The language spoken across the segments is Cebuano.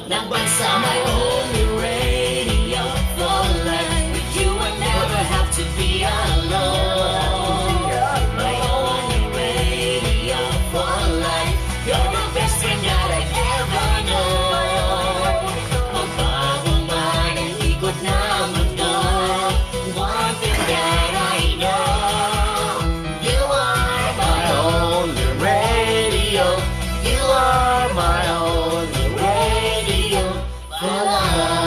Ng bansa. My only radio for life. With you I never have to be alone. My only radio for life. You're the best friend that I've ever known. Magbago man ang ikot ng mundo, one thing that I know, you are my only radio. You are my only radio for life.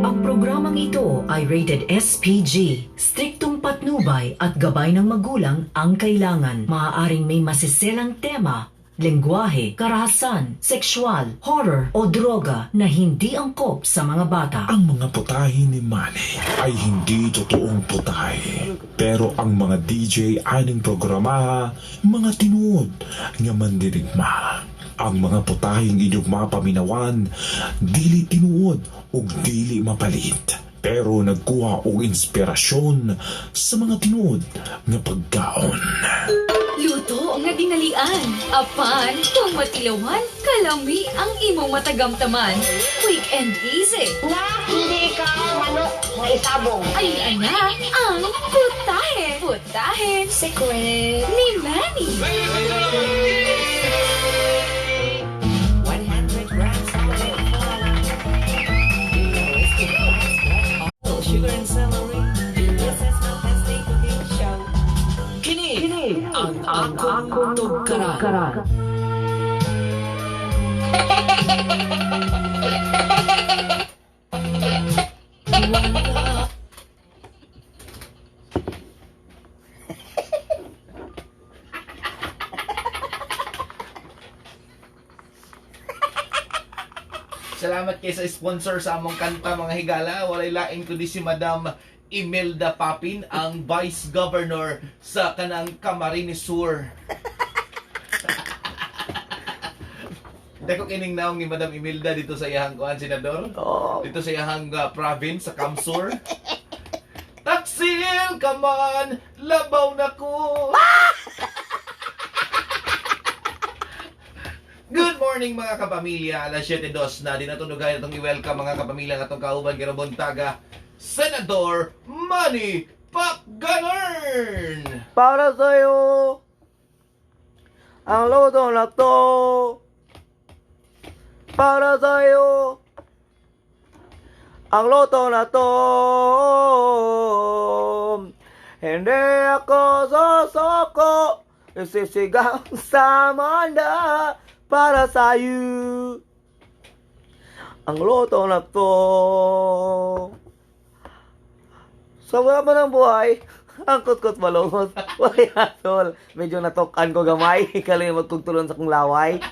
Ang programang ito ay rated SPG. Striktong patnubay at gabay ng magulang ang kailangan. Maaaring may masiselang tema, lengguwahe, karahasan, sexual, horror o droga na hindi angkop sa mga bata. Ang mga putahe ni Manny ay hindi totoong putahe. Pero ang mga DJ aning programa, mga tinuod nga mandirigma. Ang mga putaheng inyong mapaminawan, dili tinuod ug dili mapalit. Pero nagkuha og inspirasyon sa mga tinuod nga pagkaon. Luto nga dinalian. Apan, kung matilawan, kalami ang imong matagamtaman. Quick and easy. Na hindi ka manok nga isabong. Ay ana ang putahe. Putahe Secret. ni Manny. 100 grams of sugar and celery. This is my fantastic cooking show. Kini ang akong tugkaran. Salamat kay sa sponsor sa among kanta, mga higala. Walay lain kundi si Madam Imelda Papin, ang Vice Governor sa kanang Camarines Sur. Dako kining naong ni Madam Imelda dito sa iyahang kuan, senador. Oh. Dito sa iyahang province sa Camsur. Taksil ka man, labaw na ko. Good morning, mga kapamilya. Alas 7:02 na. Dinatunugan itong i-welcome, mga kapamilya, ng atong kauban karong buntaga, Senador Manny Pacganern! Para sa'yo ang luto na to. Para sa'yo ang luto na to. Hindi ako sosoko, isisigaw sa manda. Para sa'yo ang luto na to. Sa wala pa ng buhay, ang kutkot malungkot. Walay asol. Medyo natukan ko gamay. Kalimot kong tulon sa kong laway.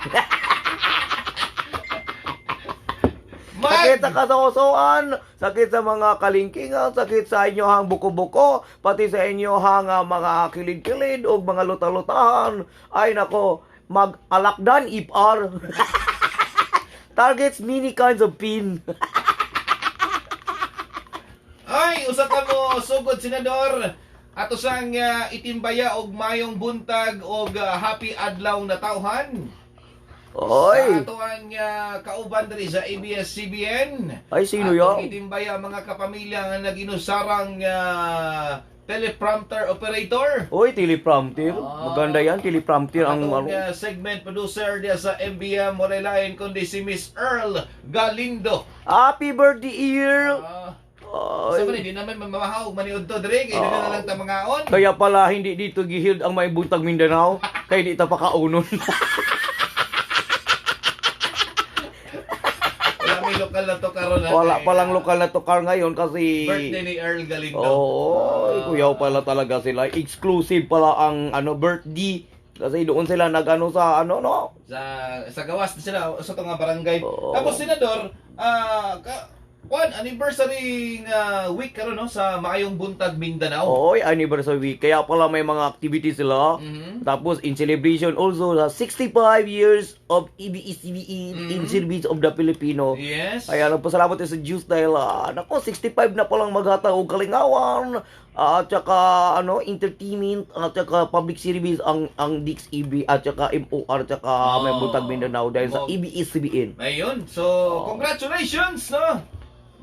Sakit sa kasosoan, sakit sa mga kalingkingan, sakit sa inyohang buko-buko, pati sa inyohang mga kilid-kilid o mga luta-lutahan. Ay nako, mag-alakdan ipar. Targets many kinds of pin. Ay, usa ka mo sugod, Senador. Ato sang itimbaya og mayong buntag og happy adlaw na tawhan. Sa Oy! ato ang kauban diri sa ABS-CBN. Ay, sino Atong yan? itimbaya, mga kapamilya, nga naginusarang teleprompter operator. Oy, teleprompter. Ah. Maganda yan, teleprompter ang Atong ano. segment producer diya sa MBM, walay lain kundi si Miss Earl Galindo. Happy birthday, Earl! Sa man Ay. di naman mamahaw maniud to dire kay dili na lang ta mangaon. Kaya pala hindi dito gihild ang may buntag Mindanao, kaya di ta pakaunon. Wala may lokal na to karon. Wala palang lokal na tukar ngayon kasi Birthday ni Earl Galindo. Oo, oh, kuyaw pala talaga sila. Exclusive pala ang ano birthday kasi doon sila nagano sa ano no. Sa gawas na sila sa tong nga barangay. Oo. Tapos, senador, Kwan, anniversary nga week karon no sa Maayong Buntag Mindanao. Oy, anniversary week. Kaya pala may mga activities sila. Tapos in celebration also sa 65 years of E ABS-CBN in service of the Filipino. Yes. Kaya nagpasalamat tayo sa Diyos dahil nako 65 na palang maghatag og kalingawan at saka ano entertainment at saka public service ang DXEB at saka MOR at saka Oh. may Buntag Mindanao dahil sa Oh. ABS-CBN. Ayun. So, congratulations, no?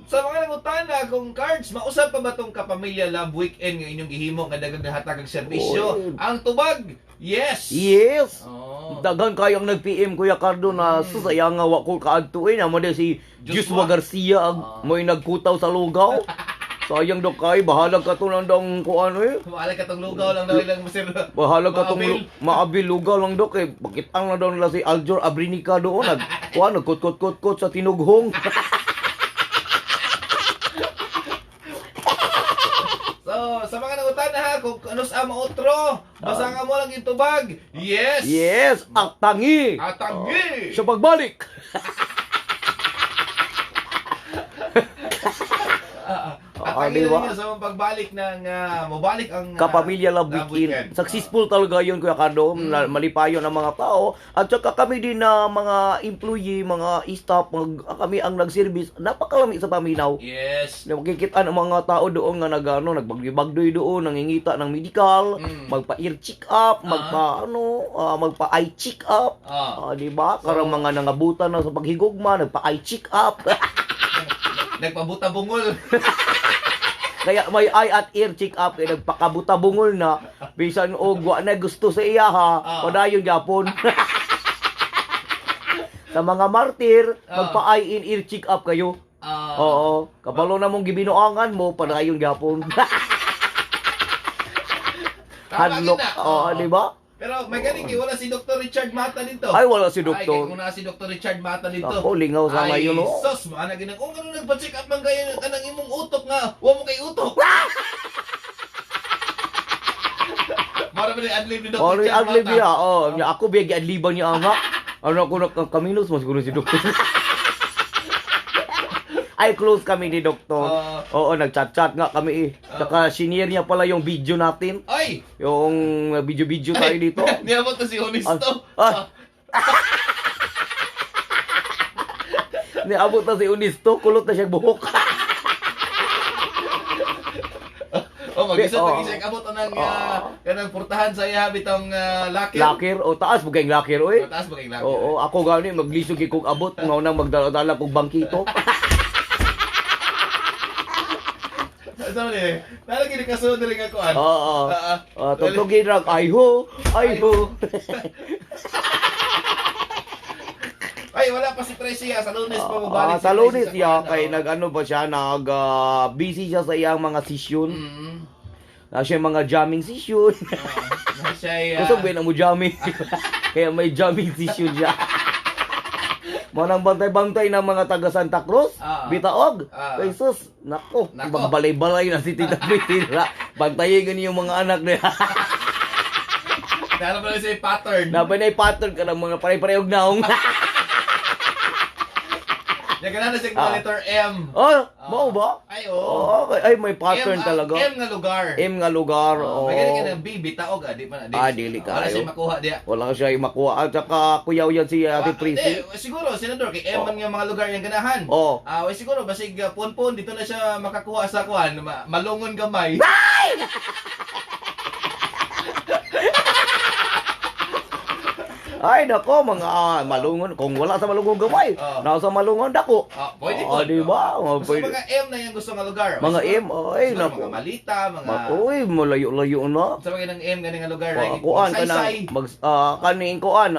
Sa mga nangutana kung cards, mausap pa ba tong Kapamilya Love Weekend nga inyong gihimo nga daghang nahatag ang serbisyo? Oy. Ang tubag, yes. Yes. Oh. Daghan kayong nag-PM Kuya Cardo na susaya nga wa ko kaadto eh namo si Joshua. Joshua Garcia ang mo'y nagkutaw sa lugaw. Sayang daw kay bahala ka to lang dong kuan eh. Wala ka tong lugaw lang daw ilang masir. Bahala ka tong Maabil. maabil lugaw lang daw kay bakit ang lang daw nila si Aljor Abrinica doon nag kuan nagkut-kut-kut sa tinughong. So, sa mga nangutana ha, kung ano sa maotro, basta nga mo lang yung tubag. Yes. Yes, ang tangi. Atanggi. Sa pagbalik. At Ah, ang di ba? ninyo sa mga pagbalik ng mobalik ang Kapamilya Love Weekend. Successful talaga yun, Kuya Cardo. Malipayon ang mga tao. At saka kami din na mga employee, mga staff, kami ang nag-service. Napakalami sa paminaw. Yes. Na makikita ng mga tao doon nga nag, ano, nagbagdi-bagdoy doon, nangingita ng medical, magpa-ear check up, magpa ano, magpa eye check up. Ah, di ba? Karang mga nangabutan na sa paghigugma, nagpa eye check up. Nagpabuta bungol. Kaya may eye at ear check up kay nagpakabuta-bungol na bisan og wa na gusto sa iya ha, padayon gyapon. Sa mga martir, magpa eye and ear check up kayo. Oo, kabalo na mong gibinuangan mo, padayon gyapon. Tama Hadlok. gid na. Oo, di ba? Pero may galing kay wala si Dr. Richard Mata dito. Ay, wala si Ay, Dr. kay kung naa si Dr. Richard Mata dito. Ako, lingaw sa Ay, ngayon, oh. sus, maana ginang. Oh, ganun nagpa-check up man kayo kanang imong utok nga. Wa mo kay utok. Mara ba ni adlib ni Dr. Oh, Richard adlib Mata? niya. Oh, niya ako biyag adliban niya nga. Ano ako nakakaminos mas siguro si doktor. Ay, close kami ni doktor. Oo, nagchat-chat nga kami eh. Saka senior niya pala yung video natin. Ay! Yung video-video tayo dito. Niabot na si Honesto. Ah. Niabot na si Unisto, kulot na siya buhok. Oh, mag-isod Oh. oh. siya abot anang kanang purtahan sa iya bitong lakir. Lakir, o taas mo kayong lakir, oy. Oh, taas ba kayong lakir? Oo, ako gani maglisog kay kog abot nga unang magdala-dala kog bangkito. Sa ni, nalagi ni kasunod diri nga kuan. Oo. Ah, Ah, tugtugin ra ay ho, ay ho. Ay, wala pa si Tracy ah. Sa Lunes pa mobalik Ah, sa Lunes Tracy siya kuan, kay oh. nag-ano ba siya nag busy siya sa iyang mga session. Na siya mga jamming session. Na siya ay, Gusto ba na mo jamming? Kaya may jamming session siya. Mo nang bantay-bantay ng mga taga Santa Cruz, Bitaog. Kay sus, nako, Nako. balay-balay na si Tita Priscilla. Bantayin gani yung mga anak niya. Naroon pa na siya yung pattern. Nabay na pattern ka ng mga pare-parehog naong. Nagana na siya yung letter M. Oh, mao ba? Ay, oo. Oo, ay may pattern M, ah, talaga. M nga lugar. M nga lugar. Oh, Oo. may ganun ka ng B, bitaog ah, di pa na. Di, Ah, dili Wala kayo. siya makuha diya. Wala siya makuha. At saka kuyaw yan si Ate Prissy. Eh, siguro, Senador, kay M man nga mga lugar yung ganahan. Oo. Ah, eh, siguro, basig pon-pon, dito na siya makakuha sa kuan, malungon gamay. Ay nako, mga malungon. Kung wala sa malungon gamay, nasa malungon dako. Ah, pwede Ah, po. di ba? Oh, Basta pwede. mga M na yung gusto nga lugar. Mga Siguro- M, ay siguro nako. Mga malita, mga... Uy, malayo-layo na. Sa mga ng M ganing nga lugar. Wa- like, kuan ka na Saysay. mag kaning kuan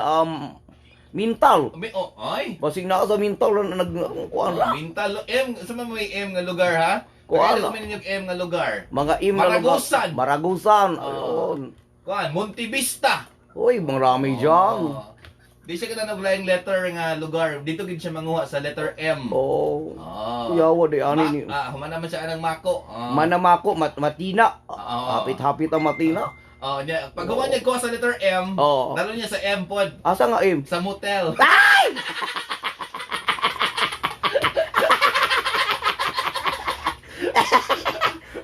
mintal. Oh, ay. Basig na sa mintal na nag kuan ra. Mintal. M, sa mga may M nga lugar ha? Kuan. Kaya kami ninyong M nga lugar. Mga M na lugar. Maragusan. Maragusan. Ayun. Kuan, Montevista. Uy, marami dyan. Oh. Di siya kada naglayang letter nga lugar. Dito gid siya manguha sa letter M. Oh. Oh. Kuyawa di ani ni. Humana man siya anang mako. Oh. Manamako matina. Oo. Hapit-hapit ang matina. Oh, niya, pag human niya kuha sa letter M, Oo. lalo niya sa M pod. Asa nga M? Sa motel.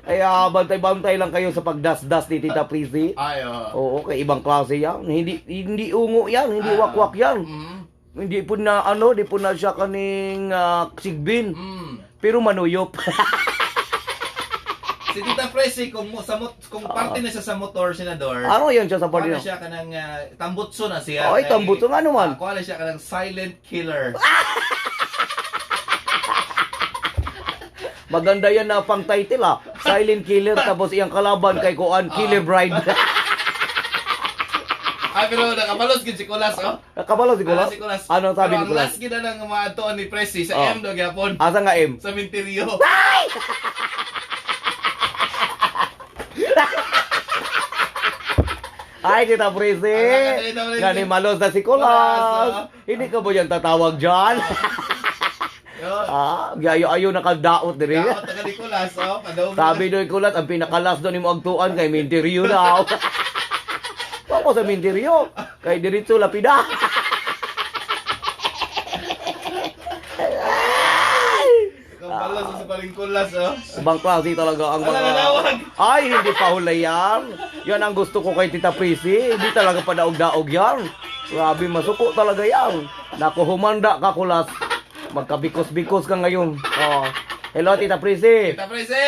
Kaya bantay-bantay lang kayo sa pagdasdas ni Tita Prissy. Ay, oo. Oo, kay ibang klase yan. Hindi hindi ungo yan, hindi wakwak yan. Hindi po na ano, di po na siya kaning sigbin. Pero manuyop. Si Tita Presi, kung, mo- sa, mot- kung parte na siya sa motor, Senador, Ano yan siya sa kuha party? na siya kanang tambutso na siya. Ay, tambutso nga naman. Kuha na siya kanang silent killer. Maganda yan na pang title ah. Silent Killer tapos iyang kalaban kay Kuan Killer Bride. Ay, pero nakabalos gid si Kulas, oh. Kabalo si Kulas? Ah, si Kulas. Ano sabi pero ni ang Kulas? last gid na ng mga atuan ni Presi sa Oh. M daw gyapon. Asa nga M? Sa Minteryo. Ay, Tita Prissy! Ay, Tita Prissy. Gani malos na si Kulas! Kulas, oh. Hindi ka ba yan tatawag dyan? Yun. Ah, gayo-ayo nakagdaot diri. Daot na ka ni Kulas, oh. Padaog na. Sabi doon Kulas, ang pinakalas doon imo agtuan kay Minteryo daw. Ako sa Minteryo, kay diretso lapida. Kabalos sa paling Kulas, oh. Ibang klase talaga ang Wala mga... nanawag. Ay, hindi pa hula yan. Yan ang gusto ko kay Tita Prissy. Hindi talaga padaog-daog yan. Grabe, masuko talaga yan. Naku, humanda ka, Kulas. Magkabikos-bikos ka ngayon. Oh. Hello, Tita Prissy. Tita Presi!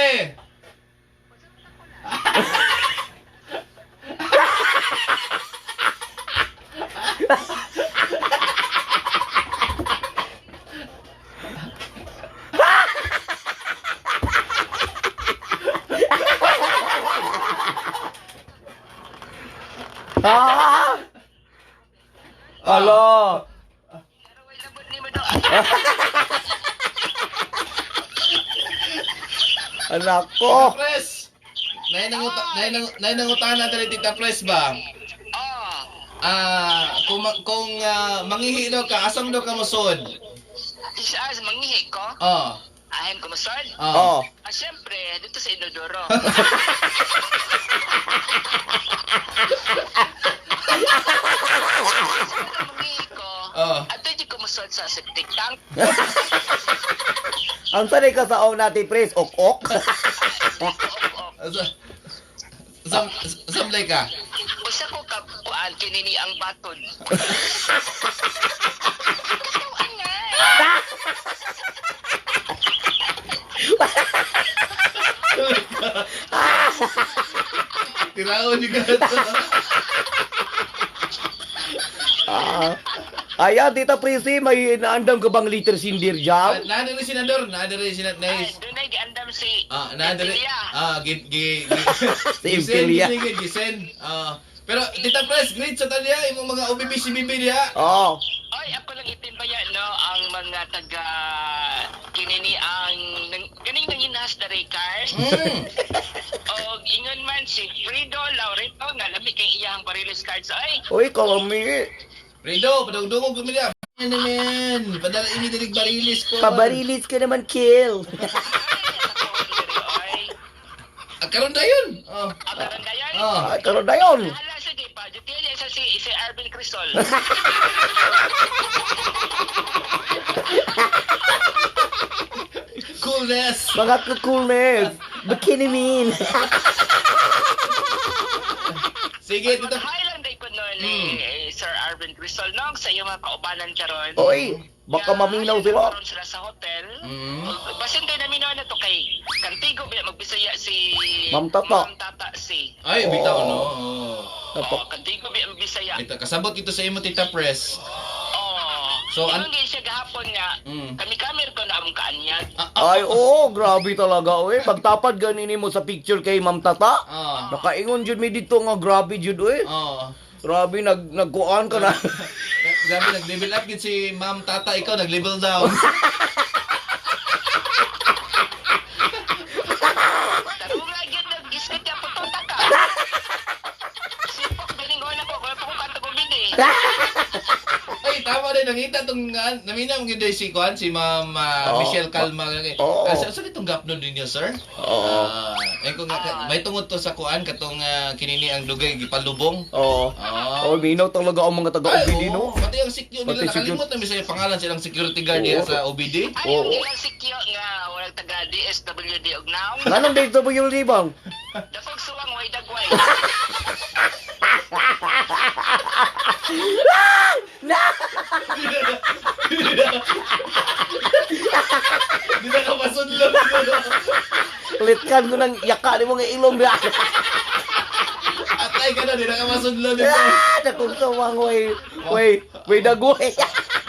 Ah! Alo. Anak ko. Tita Pres! Nay nangutahan natin ni Tita Pres ba? Ah, kung manghihi daw ka, asam daw ka mosod? Sa manghihi ko, Oh. ahem kumusod. Oh. Oh. Ah, syempre, dito sa Inodoro. Manghihi ko, Oh. at di kumusod sa septic tank. Ang sanay ka sa na, Ate Pres, ok-ok. Ok, Sam samlay ka. Usa ko ka kuan kinini ang batod. Katawan nga. Tiraon yung gato. Ah. Ayan, Tita Prissy, may naandam ka bang liter sindir dyan? Naa diri senador, naa diri senador. Ay, Nice. dunay giandam si Ah, naa diri. Emilia. Ah, gi gi gi. Si Impilia. Gisen, gisen. Ah, pero Tita Pres, greet sa tanya imong mga OBB CBB diha. Oo. Oy, ako lang itimbaya no ang mga taga kinini ang nang, kaning nanginahas na cars. Og ingon man si Frido Laurito nga lami kay iyang barilis cards ay. Uy, kalami. Rido, padugdungog ko nila. Ano man? Padala ini diri barilis ko. Pabarilis ka naman, kill. Ay, Ah, karon dayon. Oh. ang karon dayon. Oh. Ay, karon na yun. Hala sige pa, dito sa si si Arvin Crisol. Coolness. Mga kakulnes. Bikini mean. Sige, Tita. Highland day ko no ni Sir Arvin Crisol no sa iyong mga kaubanan karon. Uy, baka maminaw sila. Karon sila sa hotel. Mm. Basin kay naminaw na to kay Kantigo ba magbisaya si Ma'am Tata. Ma'am Tata si. Ay, bitaw no. Oh. Oh, Kantigo ba magbisaya. Ito, kasabot ito sa imo Tita Pres. Oh. So, So, an- siya gahapon nga. Kami kamer ko na among kaanyag. Ay, oo, grabe talaga, uy. Pagtapad ganini mo sa picture kay Ma'am Tata. Ah. Nakaingon jud mi dito nga grabe jud, uy. Oh. Grabe nagkuan ka na. Grabe, nag-level up gid si Ma'am Tata. Ikaw, nag-level down. Tarunga gyud nag-gisgot ka putunta ka. Sipok biningon ako, wala pa kong katagubid eh. Ay, tama rin. Nangita itong, namina mo gid si Kuan, si Ma'am Oo. Michelle Calma. Oo. Ah, sa itong gap nun ninyo, sir? Oo. Ah, eh, kung, may tungod to sa Kuan, katong kinini ang dugay, gipalubong. Oo. Ah. Oh, minaw talaga ang mga taga-OBD, Ay, no? oo. Pati ang secure nila, Pati secure. nakalimot na may sa pangalan silang security guard diha Oo. sa OBD. Ay, ang Oo. ilang sikyo nga, wala taga DSWD og now. Anong DSWD bang? Dapog suwang way dagway. Di na ka masunlog. Litkan ko ng yaka ni mga ilong na. Atay ka na, di na ka masunlog. Ah, dakong suwang way way way dagway.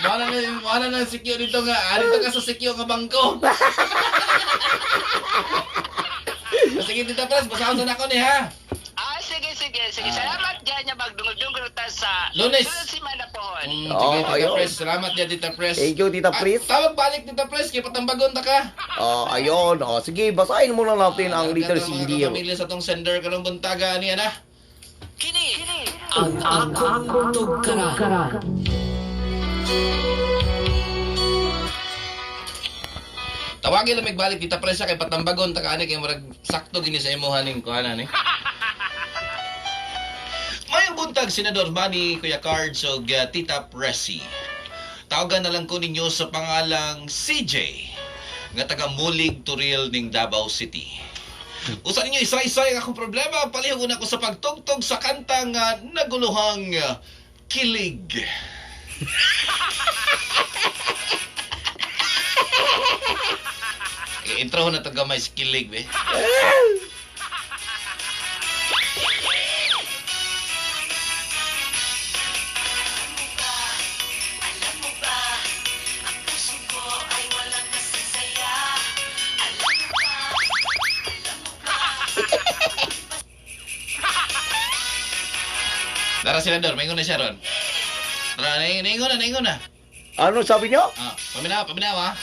Wala na sikyo dito nga. Ah, dito ka sa sikyo nga bangko. Sige, Tita Pres, basahon sa nako ni ha. Ah, sige, sige, sige. Ah. Salamat dyan niya magdungog-dungog ta sa Lunes. Sunod semana pohon. Sige, Oh, Tita ayun. Pres. Salamat niya, Tita Pres. Thank you, Tita Pres. Ah, tawag balik, Tita Pres, kay patambagon ta ka. Oh, ayun. Oh, sige, basahin muna natin ang little Mga CD. kapamilya sa tong sender karong buntaga niya na. Kini. Ang akong tugkaran. Tawagin lang magbalik Tita Pres kay patambagon ta ka ani kay murag sakto gini sa imo haning kuhanan ni. Mayong buntag Senador Manny, Kuya Cards ug Tita Presi. Tawagan na lang ko ninyo sa pangalang CJ nga taga Mulig Turil ning Davao City. Usa ninyo isa-isa ang akong problema, palihog na ko sa pagtugtog sa kantang naguluhang Kilig. I-intro na taga may kilig be. Tara sila Dor, maingon na siya ron. Tara, naingon na, naingon na. Ano sabi niyo? Ah, paminaw, paminaw ah.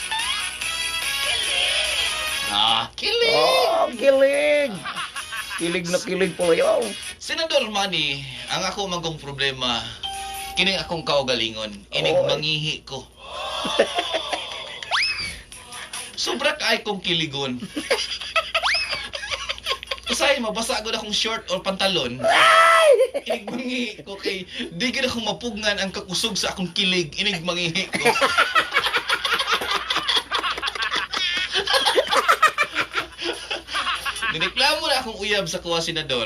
Ah, kilig! Oh, kilig. Kilig na kilig pala yun. Senador Manny, ang ako magong problema, kining akong kaugalingon, inig Oy. mangihi ko. Sobra kaay kong kiligon. Usahay, mabasa agad akong short or pantalon. Inig mangihi ko kay di gid akong mapugnan ang kakusog sa akong kilig. Inig mangihi ko. Nireklamo na akong uyab sa kuha senador.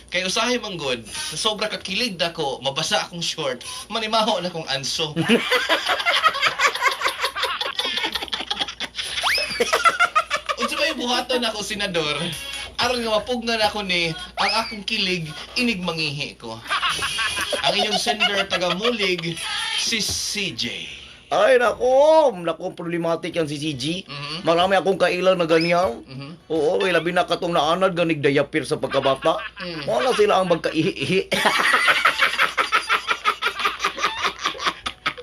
Kay usahay manggod, sa sobra kakilig dako, mabasa akong short, manimaho na akong anso. Unsa may buhaton ako senador? Aron nga mapugnan ako ni ang akong kilig inig mangihi ko. Ang inyong sender taga Mulig si CJ. Ay, nako. Nako, problematic yan si CG. Mhm. Marami akong kailang na ganyan. Mhm. Oo, eh, labi na katong naanad ganig dayapir sa pagkabata. Wala sila ang magkaihi-ihi.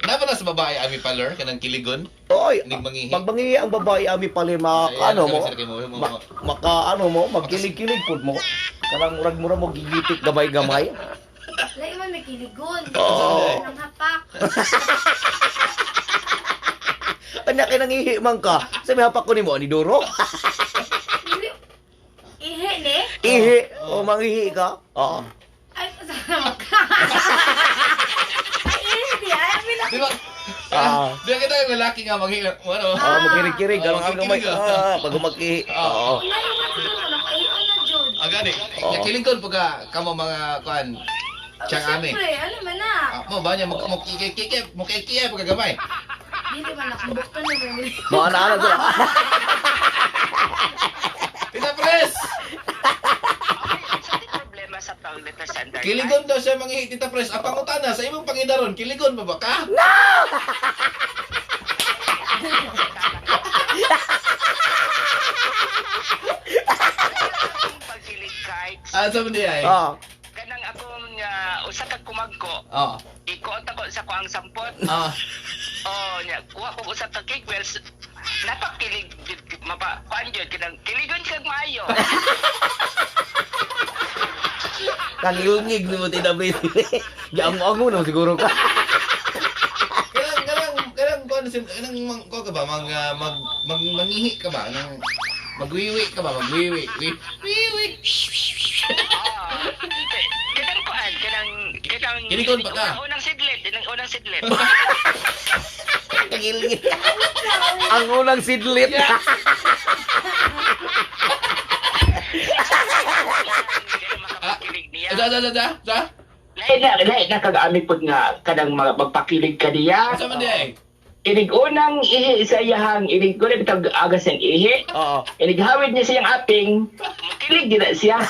Napa na sa babae ami palor kanang kiligon? Oy, Inig mangihi. pag mangihi ang babae ami pala maka Ay, ano mo, kami sila kay mo, mo, mo. maka ano mo, magkilig-kilig pud mo. Karang murag mura mo gigitik gamay-gamay. Lahi man may kiligon. Oo. Ang hapak. Kanya kay nangihi man ka. Sa may hapak ko nimo ani duro. Dili. Ihi ni? Ihi o mangihi ka. Oo. Ay, sama ka. Ay, ihi di. Ay, amin Di ba? Ah. Di ba kita yung lalaki nga manghihi ano? Ah, magkilig-kilig, Oo, ganun gamay. magkilig, Ah, pag magkihi. Oo. Lahi man siguro ko na ihi na jud. Ah, gani. Oo. Kiligon pagka kamo mga kuan. Tiyang ami. Siyempre, ano man na. Ah, mo ba niya mo mo kikikik mo kikikik pagkagamay. Dili man nakabuktan na mo. Mga naanan sila. Tita Pres! Okay, unsa di problema sa tawag nito sender? Kiligon daw siya manghihi Tita Pres. Ang pangutana sa imong pangidaron, kiligon ba ba ka? Akong pagkilig kay Ah, sa man ay. Ah. kanang akong usa ka kumagko. Oh. Ikuot ako sa kuang sampot. Ah. Oh, nya kuha ko usa ka cake wells. Napakilig jud mapa kuan jud kanang kiligon kag maayo. Kangilngig nimo Tita Pres. Giango-ango na siguro ka. Kanang kanang kanang kuan sin kanang mang kuan ka ba mang ah, mag, mag mangihi ka ba? Nang magwiwi ka ba? Magwiwi. Wi wiwi. Ah, kanang kuan kanang kanang Kiligon pa ka? Unang sidlit, kanang unang sidlit. Kangilngig. Ang unang sidlit. Da, da, da, da, da. Lain na, lain na kag ami pud nga kanang magpakilig ka diya. Asa man di ay? Inig unang ihi sa iyahang, inig kulit bitag agas ang ihi. Oo. Inig hawid niya siyang aping, kilig gina siya.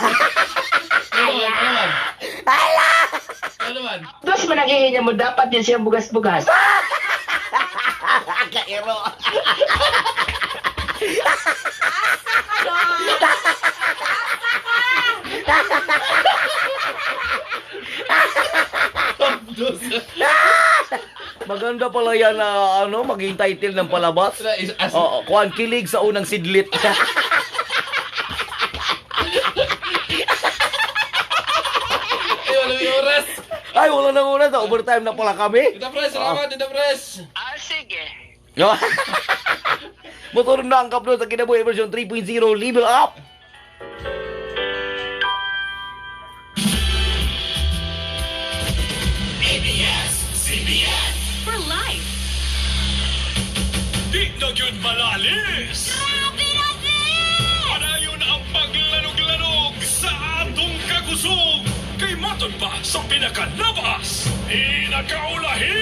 Ano man? Ano man? Ano man? Dos man ang ihi niya mo, dapat niya siyang bugas-bugas. Kairo. Maganda pala yan na ano, maging title ng palabas. Oo, kuan kilig sa unang sidlit. Ay, wala may oras. Ay, wala nang oras. Overtime na pala kami. Tita Pres, salamat, Tita Pres. Ah, sige. No? Motor na ang kaplo sa Kinabuhi version 3.0 level up. For life. Di na gyud malalis! Grabe na Padayon ang paglanog-lanog sa atong kagusog! Kay matod pa sa pinakalabas, pinakaulahi!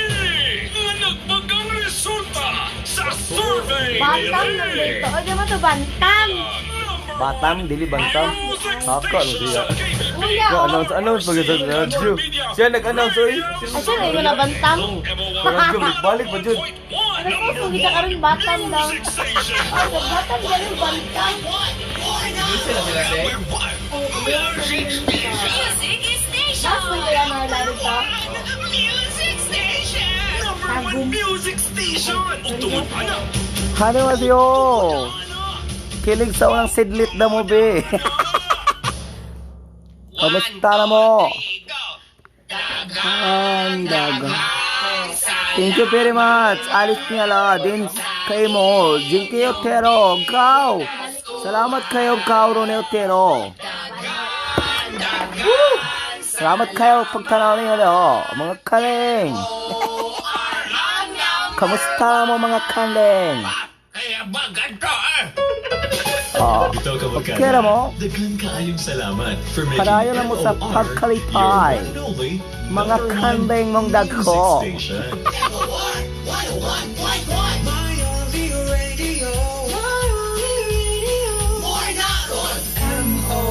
Nga nagbagang resulta sa survey Bantam na dito. O, di mo to bantam. Batam, dili bantam. Haka no siya. Uya, oh. Announce, announce pag sa radyo. Siya nag-announce oy. Asa na yung na bantam? Radyo, balik pa jud. Ano ko, kung kita karon batam daw. Oh, sa batam galing bantam. Music Station! Tapos may kaya mga laro pa. Music Station! Number one music station! Ug tungod pa na, Annyeonghaseyo. Kilig sa unang sidlit na mo be. Kamusta na mo? Ang daga. Thank you very much. Alice Piala, din kay mo. Jinky Otero, go! Salamat kayo, Gao Rone Otero. Woo! Salamat kayo pagtanaw ninyo, mga kaleng. Kamusta mo mga kaleng? Oh, okay ra mo? Daghan kaayong salamat for making Padayon na mo sa MOR pagkalipay. your one and only Mga number one kandeng mong dagko. music station.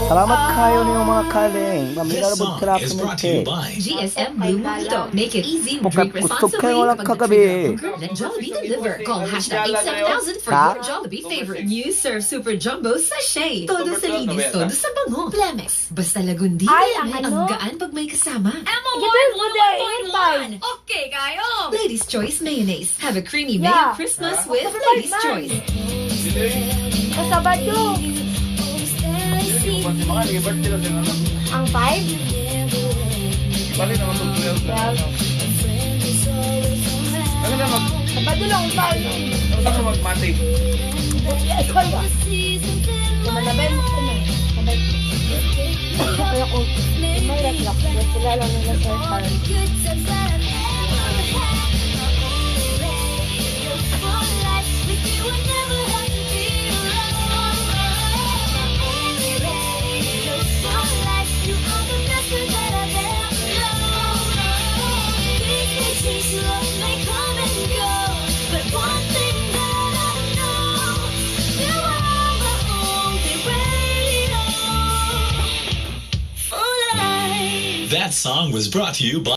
Salamat kayo ninyo mga kaleng. This Mamila song mo trap is mo brought to you te. by GSM Blue Mojito. Make it easy. Pukat Drink kusog responsibly. kayo walang Pag kagabi. na-trigger ang hunger, let Jollibee deliver. Call #87000 for Ha? your Jollibee favorite. New Surf Super Jumbo Sachet. Todo sa linis, todo sa bango. Plemex. Basta lagundi. Ay, ang ang ano? gaan pag may kasama. Gitawin mo dahil, Okay kayo! Ladies Choice Mayonnaise. Have a creamy Yeah. Mayo Christmas with October Ladies 5 man. Choice. Sa Sabado. Ang 5? Balik naman pag 12 na. Ano na mag... Sabado lang, 5. Ano na magmati? Ay, sorry. Kumanabay mo ko na. Sabay. Kaya ko, may reflux. Sila lang nila sa farm. That song was brought to you by